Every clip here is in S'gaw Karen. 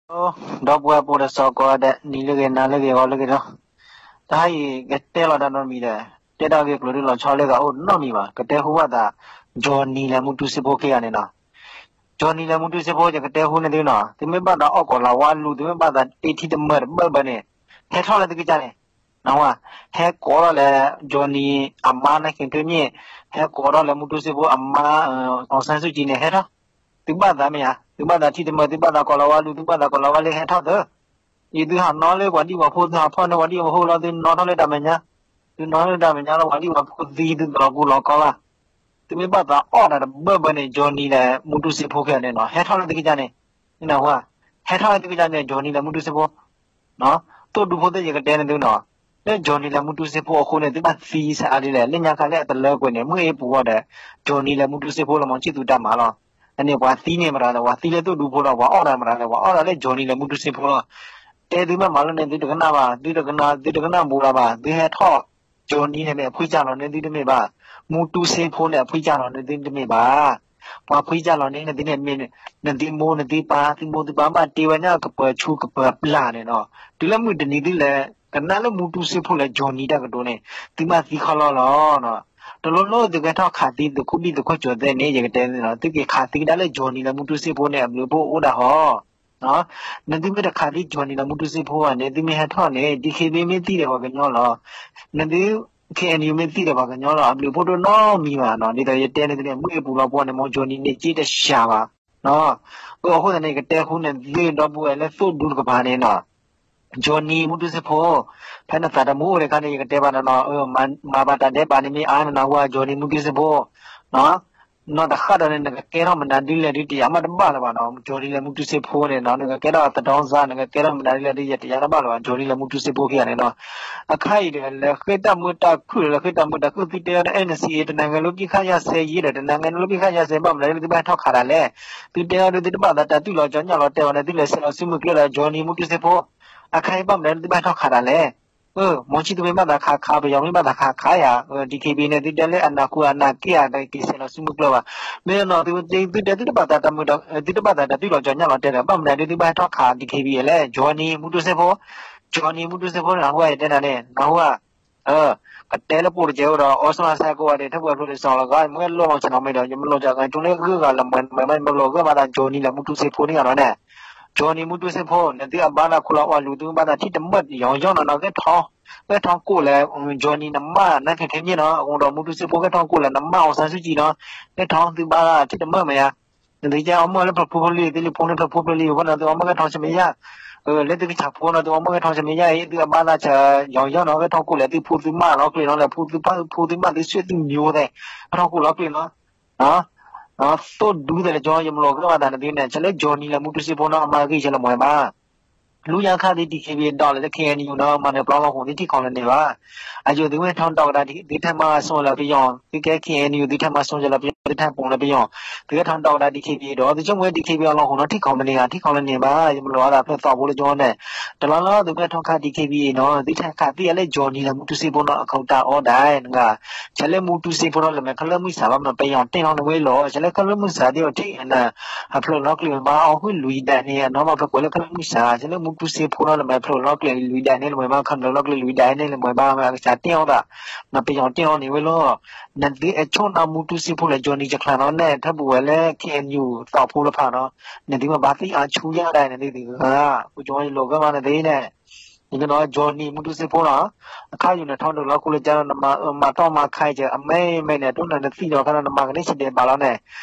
Hello, ဒီပုၢ်ဝဲၢ်ဖိဒီးစီၤကိးဂၤဒဲး နံၤလၢအဂ့ၤ နၤလၢအဂ့ၤ ဂီၤလၢအဂ့ၤလီၤ. တဟါအံၤ ကတဲလီၤတၢ်နီတမံၤဒီး တဲတၢ်ဂ့ၢ်ကျိၤဒ်လီၤဆီလၢဂၤအိၣ်နီတမံၤဘၣ်. ကတဲဟူဘၣ်သး Johnny လဲၤမူတူစ့ဖိခံဂၤန့ၣ်နီၤ. Johnny လဲၤမူတူစ့ဖိ ယကတဲဟူန့ၢ်သုနီၤ, သုမ့ၢ်ဘၣ်သးအီၣ်ကိးလၤဝါလူၤ သုမ့ၢ်ဘၣ်သးတ့ထံတမၢၢ်တဘၢဘၢန့ၣ် ဟဲထီၣ်လၢသုကစၢ်န့ၣ် နၢ်ဟူဧါ, ဟဲကိးထီၣ်လၢ Johnny အမါ နါခ့ထွ့မ့ၢ်, ဟဲကိးထီၣ်လၢမူတူစ့ဖိအမါ အောင်ဆန်းစုကြည်န့ၣ် ဟဲထီၣ်, သုဘၣ်သးမ့ၢ်ဧါ, သုဘၣ်သးထံတမၢၢ် သုဘၣ်သးကိးလၤဝါလူၤ သုဘၣ်သးကိးလၤဝါလၢ ဟဲထီၣ်သၢ ယသုဟးနီၤလၢပှၤဒံၣ်ပှၤဖိ သုဟးဖီၣ်န့ၢ်ပှၤဒံၣ်ပှၤဖိလီၤ သုနီၤထီၣ်လၢတၢ်မဲာ်ညါ, သုနီၤထီၣ်လၢတၢ်မဲာ်ညါလီၤ ပှၤဒံၣ်ပှၤဖိသံ သုတလီၤကူလီၤကီဘၣ်. သုမ့ၢ်ဘၣ်သးအီၣ်တၢ်တဘၢဘၢန့ၣ် Johnny လဲၤမူတူစ့ဖိခံဂၤန့ၣ်နီၤ ဟဲထီၣ်လၢသုကစၢ်န့ၣ်, နၢ်ဟူဧါ, ဟဲထီၣ်လၢသုကစၢ်န့ၣ် Johnny လဲၤမူတူစ့ဖိ သိၣ်ဒူဖိသ့ၣ် ယကတဲန့ၢ်သုနီၤ, လၢ Johnny လဲၤမူတူစ့ဖိအဃိန့ၣ် သုဘၣ်သံဆါအါဒ်လဲၣ်, လၢညါခါလၢအတလၢကွံာ်န့ၣ် မုၢ်အ့ပူၤဝီဒီး Johnny လဲၤမူတူစ့ဖိလၢ မောင်ချစ်သူ တၢ်မၤလီၤ. အန့ၣ်ပှၤသံန့ၢ်မတၤလဲၣ်, ပှၤသံလၢသိၣ်ဒူဖိဒီး ပှၤအီၣ်တၢ်မတၤလဲၣ်, ပှၤအီၣ်တၢ်လၢ Johnny လဲၤမူတူစ့ဖိလီၤ. တဲသုမ့ၢ်မၤလိန့ၣ် သုတကနၣ်ဘၣ်, သုတကနၣ်, သုတကနၣ်ဘူးလၢၤဘၣ်, သုဟဲထီၣ် Johnny န့ၣ်မ့ၢ်အဖှံကၢ်လီၤန့ၣ် သုတမ့ၢ်ဘၣ်, မူတူစ့ဖိန့ၣ် အဖှံကၢ်လီၤန့ၣ်သုတမ့ၢ်ဘၣ်. ပှၤဖှံကၢ်လီၤန့ၣ် နသုန့ၣ်မ့ၢ် နသုမိၢ်နသုပၢ်, သုမိၢ်သုပၢ်ဘၣ်တ့ဝဲညါကပၢၤဆူကပၢၤပျၢ်န့ၣ်နီၤ, တုၤလၢမုၢ်တနံၤသုလဲၤကနၣ်လၢမူတူစ့ဖိလဲၤ Johnny တၢ်ကတိၤန့ၣ် သုဘၣ်သံခီလီၤလီၤ. တလိၣ်လိၣ်သုကဟဲထီၣ်ခးသံသုးခိၣ်ဘံၣ်သုးခိၣ်ကၠီၤသဲန့ၣ် ယကတဲသုနီၤ, သုက့ၤခးသံကဒါလၢ Johnny လဲၤမူတူစ့ဖိန့ၣ် အဘျုးအဖှိၣ်အိၣ်ဒၣ်ဟီ နသုမ့ၢ်တခးသံ Johnny လဲၤမူတူစ့ဖိဘၣ်န့ၣ် သုမ့ၢ်ဟဲထီၣ်န့ၣ် DKBA မ့ၢ်သံဒီးပှၤကညီလီၤ. နသု KNU မ့ၢ်သံဒီးပှၤကညီလီၤ, အဘျုးအဖှိၣ်တအိၣ်နီတမံၤဘၣ်နီၤ. ဒ်သိးယတဲန့ၣ်သုန့ၣ် မုၢ်အ့ပူၤလီၤပှီၢ်န့ၣ် မ့ၢ် Johnny န့ၣ်က့တရှးဘၣ်. အဃိသတးန့ၣ် ယကတဲဃုာ်န့ၣ်သုဒီပုၢ်ဝဲၢ်လၢသိၣ်ဒူတကပၤန့ၣ်နီၤ, Johnny မူတူစ့ဖိ ဖဲနသးတမူအိၣ်တခါန့ၣ် ယကတဲဘၣ်နီၤ, မၤဘၣ်တၢ်ဒဲးဘးန့ၣ်မ့ၢ်အါန့ၣ်နီၤ, ဝဲ Johnny မူတူစ့ဖိ နီၢ်တဃၣ်ဒီးန့ၣ် နကကဲထီၣ်မနုၤဒ်လဲၣ်ဒ်တယၤမးတဘၣ်လၢၤဘၣ်နီၤ, Johnny လဲၤမူတူစ့ဖိန့ၣ်နီၤ, နကကဲထီၣ်သဒီစါ နကကဲထီၣ်မနုၤဒ်လဲၣ်ဒ်ယတယၤတဘၣ်လၢၤဘၣ်, Johnny လဲၤမူတူစ့ဖိခံဂၤန့ၣ်နီၤ. အခါအံၤဒီး လဲၤဃ့တၢ်မုာ်တၢ်ခုၣ်ဒီး လဲၤဃ့တၢ်မုာ်တၢ်ခုၣ် သုတဲအီၤဒီး NCA တနံၤဂၤလၢပစ်ခတ်ရပ်စဲရေးဒီး တနံၤဂၤလၢပစ်ခတ်ရပ်စဲရေး ဘၣ်မနုၤဒ်သုဘၣ်ဟဲထီၣ်ခးတၢ်လဲၣ်. သုတဲအီၤဒီး သုတဘၣ်သးတၢ်တူၢ်လီၤကၠီညၣ်လီၤတဲာ်ဘၣ်န့ၣ် သုလဲၤဆဲးလီၤစုမုၢ်ကျၢၢ်ဒီး Johnny မူတူစ့ဖိ, အခါအံၤဘၣ်မနုၤဒ်သုဘၣ်ဟဲထီၣ်ခးတၢ်လဲၣ်. မီၤဆံသူမ့ၢ်ဘၣ်သးခးခး ပယီၤမ့ၢ်ဘၣ်သးခးခးယၤ, DKBA န့ၣ် သုတဲလၢအနၢ်ဟူအနၢ်က့ၤဧါ က့ၤဆဲးလီၤစုမုၢ်ကျၢၢ်ဘၣ်. မ့ၢ်နီၤ သုတဲသုတဘၣ်သးတၢ်မုာ် သုတဘၣ်သးတၢ်တူၢ်လီၤကၠီညၣ်လီၤတဲာ်ဒီး ဘၣ်မနုၤဒ်သုဘၣ်ဟဲထီၣ်ခး DKBA လဲၣ်, Johnny မူတူစ့ဖိ, Johnny မူတူစ့ဖိန့ၣ် နၢ်ဟူဧါ ယတဲနၤန့ၣ် နၢ်ဟူဧါ. ကတဲလၢပူၤတကဲးအိၣ်ဒီး အီစၣ်စဲးကိးဂၤဒဲး ထၢပှဲၤဖျိးတစီၤလီၤဂၤ မ့ၢ်လိၣ်မီၤဆ့ၣ်နီၤမ့ၢ်ဒီး ယမ့ၢ်လိၣ်ကၠီၤကၠိလၢဂုၢ်ဂၤလၢမၤမၤမၤ ယမ့ၢ်လိၣ်ဂၢၢ်မးသး Johnny လဲၤမူတူစ့ဖိန့ၣ်ဂၤလီၤန့ၣ် Johnny မူတူစ့ဖိ နသုအဘါသးခိလီၤဝါလူၤ သုဘၣ်သးထံၣ်တမၢၢ်ယီၤယီၤနီၤနီၤ ဂဲၤထီၣ် ဂဲၤထီၣ်ကိၣ်လဲၣ် Johnny နမၢ်နါခ့ထွ့မ့ၢ်နီၤ အဃိဒီးမူတူစ့ဖိ ဂဲၤထီၣ်ကိၣ်လဲၣ် နမၢ် အောင်ဆန်းစုကြည် နီၤ ဂဲၤထီၣ်သုဘါသးထံၣ်တမၢၢ်မ့ၢ်ဧါ. နသုကဲအီၤမၢ်လၢဖျၢၣ်ဖိဖျၢၣ်လံ သုလံၤဖိန့ၣ်ဖျၢၣ်ဖိဖျၢၣ်လံ အဃိန့ၣ် သုအီၤမၢ်ဂဲၤထီၣ်ဆၢမ့ၢ်ယါ လၢသုကဆၣ်ဖိနီၤ သုအီၤမၢ်ဂဲၤထီၣ်ဆၢမ့ၢ်ယါအံၤ သုအဘါသးဆၢယီၤယီၤနီၤ ဂဲၤထီၣ်ကိၣ်လဲၣ် သုဖိသုမၢ်လီၤကျဲၤနီၤ လၢဖိသုဖၣ်ဖိသုမၢ်သုဆွေသုမျိုးသ့ၣ် ဂဲၤထီၣ်ကိၣ်လီၤကျဲၤနီၤ သိၣ်ဒူသ့ၣ်လၢကၠီ ယမ့ၢ်လိၣ်ကၢၢ်မးသးနသုန့ၣ် ဆဲးလၢ Johnny လဲၤမူတူစ့ဖိနီၤ အမၤဂံၢ်ဆဲးလၢမွဲဘၣ် လူၤညါခါသ့ၣ် DKBA ဒီးလၢ KNU နီၤ မၤနၢၤပျီလီၤဃိာ်သ့ၣ်ထံၣ်ခီလၢန့ၣ်ဘၣ်. အယိာ်သုမ့ၢ်ထီၣ်ဒီကဒါ သုထဲမၤစိလၢပယီၤ သုကဲ KNU သုထဲမၤစိလၢပယီၤ သုထဲပိာ်လၢပယီၤ သုကဲထီၣ်ဒီကဒါ DKBA ဒီး သုဆိကမိၣ်ဝဲ DKBA အလီၢ်ဃိာ်နီၤ ထံၣ်ခီမန့ၣ်ဧါ ထံၣ်ခီလၢန့ၣ်ဘၣ် ယမ့ၢ်လိၣ်အသးဖျၢၣ်သီဖိလၢကၠီန့ၣ် တလီၢ်လီၤ သုမ့ၢ်ထီၣ်ခါ DKBA နီၤ သုထဲခးသ့ၣ်အလၢ Johnny လဲၤမူတူစ့ဖိနီၤ အခိၣ်တၢ်အီဒၣ်နဂၤ ဆဲးလၢမူတူစ့ဖိနီၤ လဲၤမၤခဲလၢာ်မုၢ်ဆါဘၣ်မနီၤ ပယီၤတဲလီၤနဝဲလီၤ ဆဲးလၢခဲလၢာ်မုၢ်ဆါဒ်အီၤထံၣ်နၤ အဖျၢၣ်လီၤကျဲၤမ့ၢ်ဘၣ် အီၣ်ဃုာ်လွံၢ်ဒၣ်န့ၣ် အနီၢ်မၤဖျၢၣ်ကွဲးလၢခဲလၢာ်မုၢ်ဆါ ဆဲးလၢမူတူစ့ဖိနီၤ လဲၤမၤဖျၢၣ်လီၤကျဲၤလွံၢ်ဒၣ်န့ၣ် လဲၤမၤဘၣ် ခီဖျၢၣ်လီၤကျဲၤလွံၢ်ဒၣ်န့ၣ် လဲၤမၤဘၣ် မ့ၢ်အကစၢ်တဲအီၤသး မ့ၢ်ပယီၤတဲအီၤန့ၣ်ဝဲလီၤ နသုအဲၣ်ဆိၣ်နၤမူတူစ့ဖိလဲၤ Johnny ကချါနီၤ နဲၣ် ထၢပူၤဝဲလၢ KNU သီဖိတဖၣ်နီၤ နသုမ့ၢ်ဘၣ်သ့ၣ်အါဆူညါဒၣ် နသုသ့ၣ်ဂၤ ပကၠီယလိာ်ကၢၢ်မးနသုန့ၣ် ယကနီၤ Johnny မူတူစ့ဖိနီၤ အခါယူၤန့ၣ် ထီဒိၣ်လီၤခိၣ်လၢကၠီနီၤ နမၤအၢမၤတီၢ်မၤခါအံၤ အမဲာ်မဲာ်န့ၣ် တိၢ်နၤနသံၣ်ဒီးခါနီၤ နမၤကန့ၢ်ဆံးဒဲးဘၣ်လီၤန့ၣ်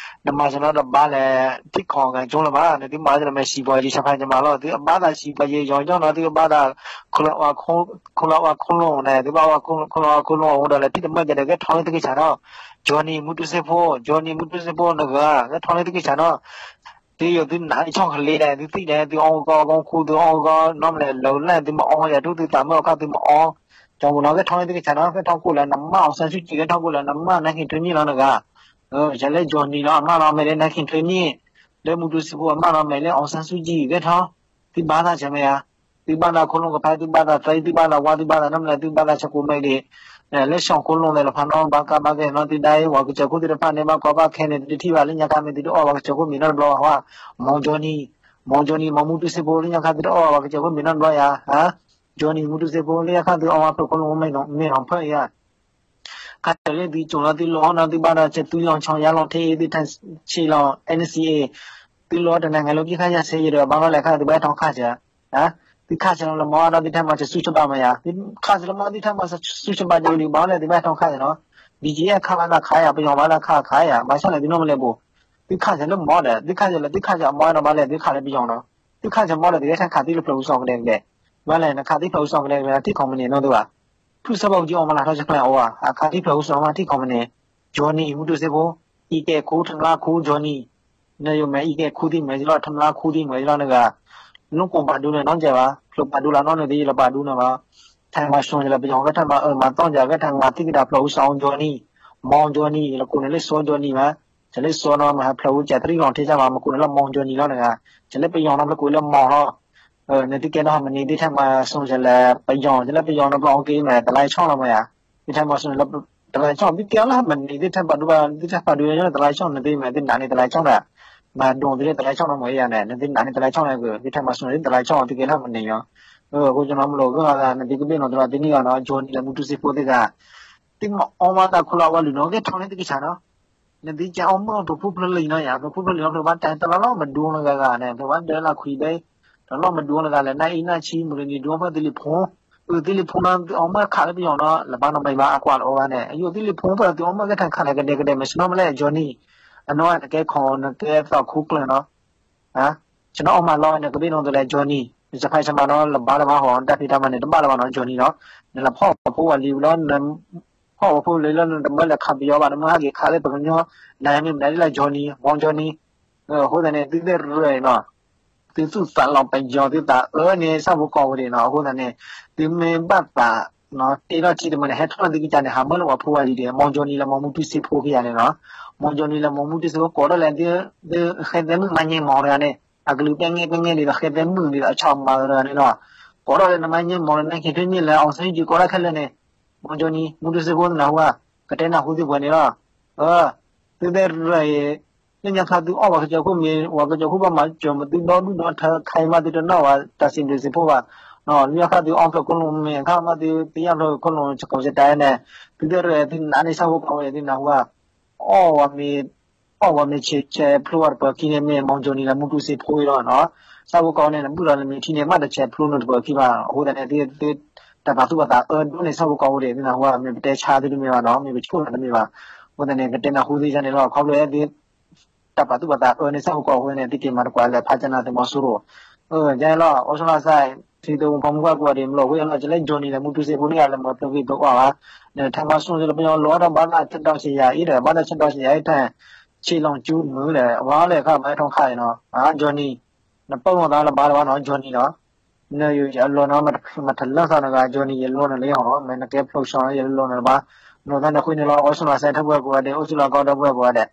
နမၤစၢၤနီၤတဘၣ်လဲၣ် ထံၣ်ခီဂၤကၠိလၢၤဘၣ် နသုမၤစၢၤနမဲာ်ဆံးပှၤယံၤ ဆါဖးယမၤလီၤ သုအဘၣ်သးဆံးပှၤယံၤ ယီၤယီၤနီၤ သုအဘၣ်သး ခိလၢဝါခိလၢာ်န့ၣ် သုဘၣ်ဝါခိလၢဝါခိလၢာ်အဃိဒီး လဲၤထံၣ်တမၢၢ်ကဲဒီး ဂဲၤထီၣ်လၢသုကစၢ်နီၤ Johnny မူတူစ့ဖိ Johnny မူတူစ့ဖိနဂၤ ဂဲၤထီၣ်လၢသုကစၢ်နီၤ သုယိာ်သုနးအံၤဆီၣ်ကလ့ဒီး သုသံၣ်ဒီး သုအီၣ်ဂီၢ်အီၣ်ဂီၢ်ခူ သုအီၣ်ဂီၢ်နီတမံၤလဲၣ် လၢလၢသုမၤအီၣ်ယၤထူၣ်သုသးမုၣ်အခီၣ်သုမၤအီၣ် ကၠီမုၢ်နီၤ ဂဲၤထီၣ်လၢသုကစၢ်နီၤ ဂဲၤထီၣ်ကိၣ်လၢနမၢ် အောင်ဆန်းစုကြည် ဂဲၤထီၣ်ကိၣ်လၢနမၢ် နါခ့ထွ့မ့ၢ်လီၤနဂၤ ဆဲးလၢ Johnny လီၤ အမၢ်လီၤမဲာ်လၢ နါခ့ထွ့မ့ၢ် လၢမူတူစ့ဖိအမၢ်လီၤမဲာ်လၢ အောင်ဆန်းစုကြည် ဂဲၤထီၣ် သုဘၣ်သးဆၢမ့ၢ်ဧါ သုဘၣ်သးခိလီကဖး သုဘၣ်သးသံ သုဘၣ်သးဝါ သုဘၣ်သးနီတမံၤလဲၣ် သုဘၣ်သးဆၢကိးမဲာ်ဒံး လၢဆှီၣ်ခိလီသ့ၣ်တဖၣ်နီၤ ဘၣ်ကးဘၣ်ကဲနီၤ သုဒၣ်အံၤ ပှၤကစၢၢ်ခိၣ်သ့ၣ်တဖၣ်န့ၣ် ဘၣ်ကီဘၣ်ခဲန့ၣ် တထံၣ်ဘၣ်လၢညါခါမ့ၢ်သုတအီၣ်ပှၤကစၢၢ်ခိၣ်မံၤနီတဘျီဘၣ် မီၤ Johnny မ့ၢ် Johnny မ့ၢ်မူတူစ့ဖိ လၢညါခါသုတအီၣ်ဘၣ်ကစၢၢ်ခိၣ်မ့ၤနီတဘျီယၤ, ဟါ, Johnny မူတူစ့ဖိ လၢညါခါသုအီၣ်မးဖျိးခိၣ်လိာ်မ့ၤနီၤဖၢယၤ, ခါဆၢလၢသုကၠိလီၤသုလီၤနီၤ သုဘၣ်ဒီးကၠၢ်သွံလီၤဆီယါလီၤထဲအံၤ သုထၢၣ်ဆံးလီၤ N C A သုလီၤတနံၤဂၤလၢခံခါယၤဆဲးယံၤဒီး ဘၣ်လီၤလဲၣ်ခါသုဘၣ်ထီၣ်ခါစၢၤ, သုခါစၢၤလီၤလၢမီၢ်ဒီး သုထၢၣ်မၤစၢၤဆူၣ်ဆဘၣ်မးယၤ, သုခါစၢၤလၢမီၢ် သုထၢၣ်မၤစၢၤဆူၣ်ဆဘၣ်ဒ်ဒ် ဘၣ်လီၤလဲၣ်သုဘၣ်ထီၣ်ခါစၢၤနီၤ, B G F ခါဘၣ်လၢခါယၤ ပယီၤဘၣ်လၢခါခါယၤ ဘၣ်ဆၣ်လဲၣ်သုနီၢ်မလဲၣ်ဘိး, သုခါစၢၤလၢမီၢ်ဒီး သုခါစၢၤလၢသုခါစၢၤအမီၢ်ဒီး ဘၣ်လဲၣ်သုခးလၢပယီၤနီၤ, သုခါစၢၤမီၢ်ဒီး သုကဲထီၣ်ခးသံလၢဖျၢၣ်အူစီၤကဒဲကဒဲ, ဘၣ်လဲၣ်နခးသံဖျၢၣ်အူစီၤကဒဲကဒဲ ထံၣ်ခီမနံၤနီၢ်သုဘၣ် ဖုစၢဖီကၠံအီၣ်မၤလၢထီၣ်ဆဲးကျဲအိၣ်ဧါ အခးသံဖျၢၣ်အူစီၤမးထံၣ်ခီမနံၤ, Johnny မူတူစ့ဖိ, အံၤကဲခူ ထမျါခူ Johnny, နယိၤမဲာ်အံၤကဲခူသံမဲာ်လီၤ ထမျါခူသံမဲာ်လီၤနဂၤ, လူကိၢ်ပာ်ဒူန့ၣ်နီတစဲးဘၣ် ဖျိးပာ်ဒူလီၤနီၢ်န့ၣ်သ့ယလီၤပာ်ဒူန့ၣ်ဘၣ်, ထံမၤစိၤယလီၤပယီၤကဲထံမၤအၢမၤသီယၤကဲထံမၤသံကဒါဖျၢၣ်အူစီၤ Johnny, မီၢ် Johnny ယလီၤကိးန့ၣ်လၢစီၤ Johnny ဘၣ်, ယလၢစီၤနီၤမၤဟးဖျၢၣ်အူကၠၢ်တရံးလီၤထဲယၤမး မကိးန့ၣ်လၢမီၢ် Johnny လီၤနဂၤ, ယလၢပယီၤနီၤဖျၢၣ်ကိးလၢမီၢ်လီၤ နသုကဲထီၣ်မနံၤ သုထံမၤစိၤလၢပယီၤ ယလၢပယီၤနီၤဘျီ OK မ့ၢ်တလါဆီလီၤမးယၤ, သုထံမၤစိၤလၢ တလါဆီ သုကဲလၢမနံၤ သုထံပာ်ဒူဘၣ် သုထံပာ်ဒူယၤ တလါဆီ နသုမ့ၢ်သုနာ်န့ၣ်တလါဆီန့ၣ်, မၤဒိးသုလၢတလါဆီနီၤမးယၤန့ၣ် နသုနာ်န့ၣ်တလါဆီန့ၣ် သုထံမၤစိၤန့ၣ် သုတလါဆီ သုကဲလၢမနံၤယၤ, အဃိကနီၤမလိာ်ဂ့ၢ်ဂၤ နသုကဘ့ၣ်နီၤတလီၤသုန့ၢ်အီၤနီၤ Johnny လၢမူတူစ့ဖိသ့ၣ်ဂၤ, သုမၤအီမးတၢ်ခိၣ်လီၤဝဲလူၤနီၤ ကဲထီၣ်န့ၣ်သုကဆၣ်နီၤ နသုကဲအီမၢဖျိးခိၣ်ဖျိးလံနီၤယၤ ဖျိးခိၣ်ဖျိးလံနီၤ ဖျိးဘၣ်တဲတလီၤလီၤမဒိနဂၤဂၤန့ၣ် ဖျိးဘၣ်ဒၢလၢခွံဘဲ, တလီၤမဒိနဂၤလဲၣ် နအံၤနဆံမုၢ်လၢနံၤဒိဖဲသ့လံာ်ဖိ, အုးသ့လံာ်ဖိနီၤ သုအီမၢခးလၢပယီၤနီၤ လၢဘၣ်နီၤမ့ၢ်ဘၣ်အကွၢ်လၢအီဘၣ်န့ၣ် အယိာ်သ့လံာ်ဖိဖဲသုအီမၢကဲထံခးလဲၣ်ကဒဲကဒဲ မ့ၢ်ဆ့ၣ်နီၤမလဲၣ် Johnny, အနီၢ်နကဲခီနကဲသီၣ်ခိၣ်ကျၢၢ်နီၤ ဆ့ၣ်နီၤအီမးလီၤနကဘ့ၣ်နီၤတလၢ Johnny, နစဖဲဆမးနီၤ လၢဘၣ်လၢဘၣ်ဟီ တၢ်ဖံးတၢ်မၤန့ၣ် တဘၣ်လၢၤဘၣ်နီၤ Johnny နီၤ, နလၢဖီၣ်ပဖိဝဲလံလီၤ ဖီၣ်ပဖိလံလီၤ နတမၢလၢခးပယီၤဘၣ် နမၢဟဲက့ၤခးလၢပကညီ, နမ့ၢ်မနုၤဒ်လၢ Johnny, မီၢ် Johnny, အဃိသတးန့ၣ် သုသ့ၣ်ရၢၢ်နီၤ, သုသူၣ်သးလီၤပယီၤ သုသးအၢန့ၣ် ဆၣ်ဖိကီၢ်ဖိဒံးနီၤ, အဃိသတးန့ၣ် သုမ့ၢ်ဘၣ်သး တ့ထီၣ်ထံတမံၤန့ၣ် ဟဲထီၣ်လၢသုကစၢ်န့ၣ် ဟးမၢလၢပှၤဖိဝဲလံဒံး မီၢ် Johnny လၢမီၢ်မူတူစ့ဖိခံဂၤန့ၣ်နီၤ, မီၢ် Johnny လၢမီၢ်မူတူစ့ဖိ ကိးထီၣ်လဲၣ် သုဃဲသဲမုၣ်မါညဲမီၢ်တဂၤန့ၣ် အကလုာ်ပဲန့ၣ်ပဲန့ၣ်ဒ်သိး ဃဲသဲမုၣ်ဒ်သိး အဆီၣ်မၤတဂၤန့ၣ်နီၤ, ကိးထီၣ်လဲၣ် နမါညဲမီၢ်လၢ နခ့ထွ့မ့ၢ်လၢ အောင်ဆန်းစုကြည် ကိးထီၣ်ခဲလၢာ်န့ၣ်, မီၢ် Johnny မူတူစ့ဖိနၢ်ဟူဧါ, ကတဲနၢ်ဟူသုပှဲၤန့ၣ်လီၤ, သုသ့ၣ်ရၢၢ်အံၤ လၢညါခါသုအီၣ်ပှၤကစၢၢ်ခိၣ်မ့ၢ် ပှၤကစၢၢ်ခိၣ်ဘၣ်မၤစၢၤမး သုဒီဒူၣ်ဒီထၢခါအံၤမး သုတနီၣ်ဝဲတၢ်စံးဘျုးစံးဖှိၣ်ဘၣ်, လၢညါခါသုအီၣ်ဖျၢၣ်ခိၣ်လိာ်မ့ၢ်ခါမး သုသ့ၣ်ညါဖျၢၣ်ခိၣ်လိာ်စကိးစတၢ်န့ၣ်, သုသ့ၣ်ရၢၢ်သုနာ်န့ၣ် ဆၣ်ဖိကီၢ်ဖိန့ၣ် သုနၢ်ဟူဧါ, အီၣ်ဝဲမ့ၢ် အီၣ်ဝဲမ့ၢ်ဆဲးဆဲးဖျိဝဲတပၢၤခံန့ၣ် မ့ၢ်မီၢ် Johnny လၢမူတူစ့ဖိအံၤလီၤနီၤ, ဆၣ်ဖိကီၢ်ဖိန့ၣ် နဘုၣ်ဒီးနမ့ၢ်ထံန့ၣ် ဘၣ်တဆဲးဖျိနတပၢၤခံဘၣ်, အဃိသတးန့ၣ် သု တၢ်ပာ်သူၣ်ပာ်သးအၢဒိၣ်န့ၣ် ဆၣ်ဖိကီၢ်ဖိဒံး သုနၢ်ဟူဧါ, မ့ၢ်ပတဲဆါသုတမ့ၢ်ဘၣ်နီၤ, မ့ၢ်ပဆိၣ်သးတမ့ၢ်ဘၣ်, အဃိသတးန့ၣ် ကတဲနၢ်ဟူသုန့ၣ်လီၤ, ခီဖျိသု တၢ်ပာ်သူၣ်ပာ်သးအၢန့ၣ် ဆၣ်ဖိကီၢ်ဖိန့ၣ် သုက့ၤမၤတကွၢ်လၢ ဖးကနၣ်သုးမီၤစိရိၤ, ယဲလီၤ အိၣ်ဆိးလီၤစဲး ထံသုးမုၢ်ဖီမုၢ်ကွၢ်ကိးဂၤဒဲး မ့ၢ်လီၤ ဝဲလီၤ ကလဲၤ Johnny လၢမူတူစ့ဖိန့ၣ် လၢမၤပျီက့ၤပျီကွၢ်ဘၣ်, နထံမၤစိၤလၢပယီၤလီၤဒီး ဘၣ်သးဆဲးဒီးဆဲးယၤအံၤဒီး ဘၣ်သးဆဲးဒီးဆဲးယၤအံၤ ထံဆံးလီၤကၠူမုၢ်ဒီး ဝဲလၢခါဘၣ်ထီၣ်ခါအံၤနီၤ, Johnny, နပၢၢ်လိာ်သးလၢဘၣ်လၢဘၣ်နီၤ Johnny နီၤ, နယိၤယအလီၢ်နီၤ မတလၢသးနဂၤ Johnny ယလိၣ်နလၢဟီ မ့ၢ်နကဲဖျိးစီၤ ယလိၣ်နလၢဘၣ်, လိၣ်သးန့ၣ်ဃုန့ၣ်လီၤ အိၣ်ဆိးလီၤစဲးထၢၣ်ပှဲၤကိးဂၤဒဲး အိၣ်ဆိးလီၤကီဒီပုၢ်ဝဲၢ်ကိးဂၤဒဲး